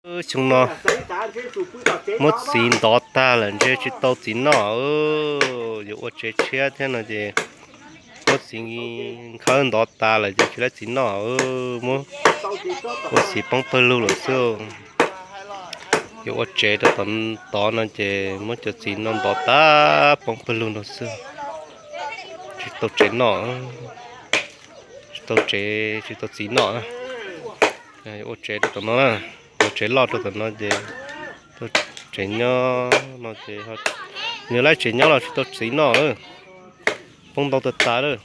Xyoo no muab txiv ntov tag lawm ntshe tsis tau txiv noj. Yuav ua tsev tshiab thiab no ces muab txiv nkhawb ntov tas lawm ces tsis tau txiv noj. Muab ua txiv poob pawg lug lawm xwb. Yuav ua tsev rau tom tod no ces muab cov txiv no ntov tas poob pawg lug no xwb. Tsis tau tsev noj, tsis tau tsev, tsis tau txiv noj. Ua tsev rau tom no na, ua tsev loj rau tom no ces tau tsev nyob no ces nws laib tsev nyob los tsis tau txiv noj lawm. Poob ntau tas tas lawm,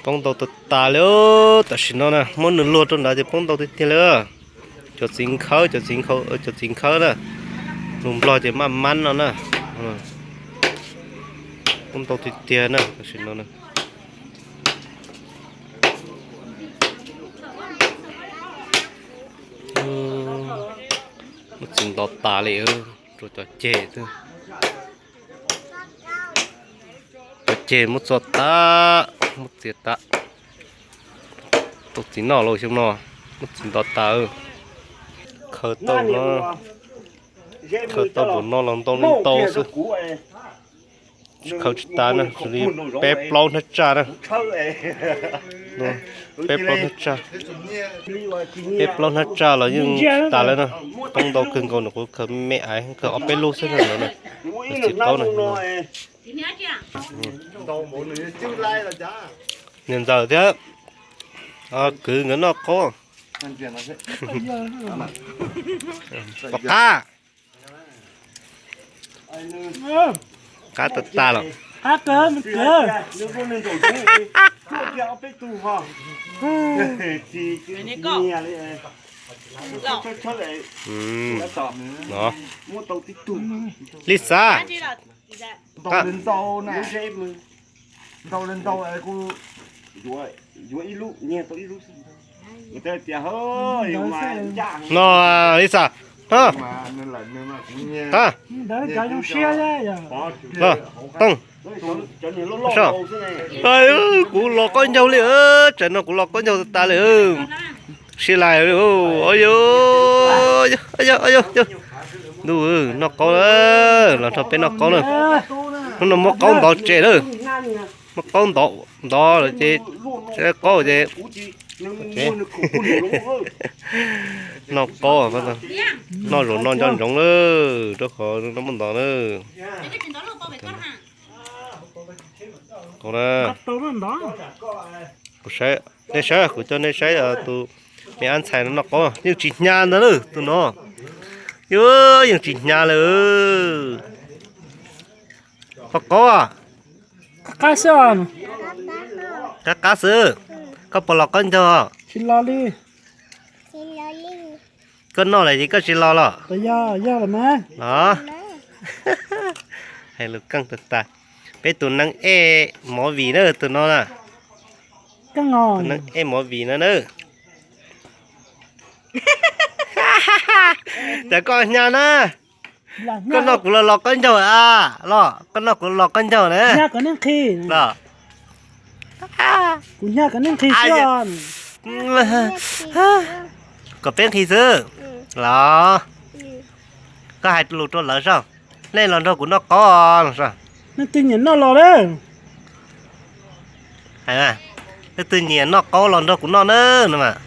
poob ntau tas tas li. Tam sim no na muab nws luag rau nrad ces poob ntau tiag tiag li. Cov txiv nkhawb, cov txiv nkhawb, cov txiv nkhawb na, lus Nplog ces maj mab no na. Poob ntau tiag tiag na tam sim no na. Muab txiv ntov tas li, rau cov ceg xwb. Cov ceg muab txo tas, muab txiav tas, tau txiv noj los xyoo no, muab txiv ntov tas. Khaws tau no, khaws tau npaum no los ntau li ntau xwb. Khaws tsis tas na, li peb plaub hnab tsaj na. Peb plaub hnab tsaj, peb plaub hnab tsaj los yeej tsis tas lawm na. Poob ntau kawg nkaus, nws kuv khaws me me aiv, khaws ob peb lub xwb na no na. Txiv qaub na. Niam ntxawm thiab kwv nkawd noj qaub. Pom qab. Qab tas tas los. Li xav. No li xav. Kuv los qaub ncaug li, tsam no kuv los qaub ncaug tas tas li. Sib lais li. Ntuj, noj qaub, los nrog peb noj qaub na. Hnub no muab qaub ntov tsev lawm. Muab qaub ntov, ntov lawm ces qaub ces noj qaub, noj zaum no nco ntsoov lawm rau qhov no muab ntov na. Kuv saib, nej saib, kuv coj nej saib tus me ab ntxhais no noj qaub yeej tsis hnyav ntag na tus no. Yeej tsis hnyav lawm. Noj qaub, qab qab xwb. Koj puas los qaub ncaug? Koj noj lawm ces koj tsis los los? Los. Hais lus keej tag tag. Peb tus neeg ej movie na tus no na. Tus neeg ej movie no na. Cas koj hnyav na? Koj noj kuv los los qaub ncaug a? Los koj noj kuv los qaub ncaug na? Los. Kom peb nqhis xwb. Los. Koj hais lus rau lawv saib. Nej los nrog kuv noj qaub no. Nej twg nyiam noj los lawm. Leej twg nyiam noj qaub los nrog kuv noj na no mas.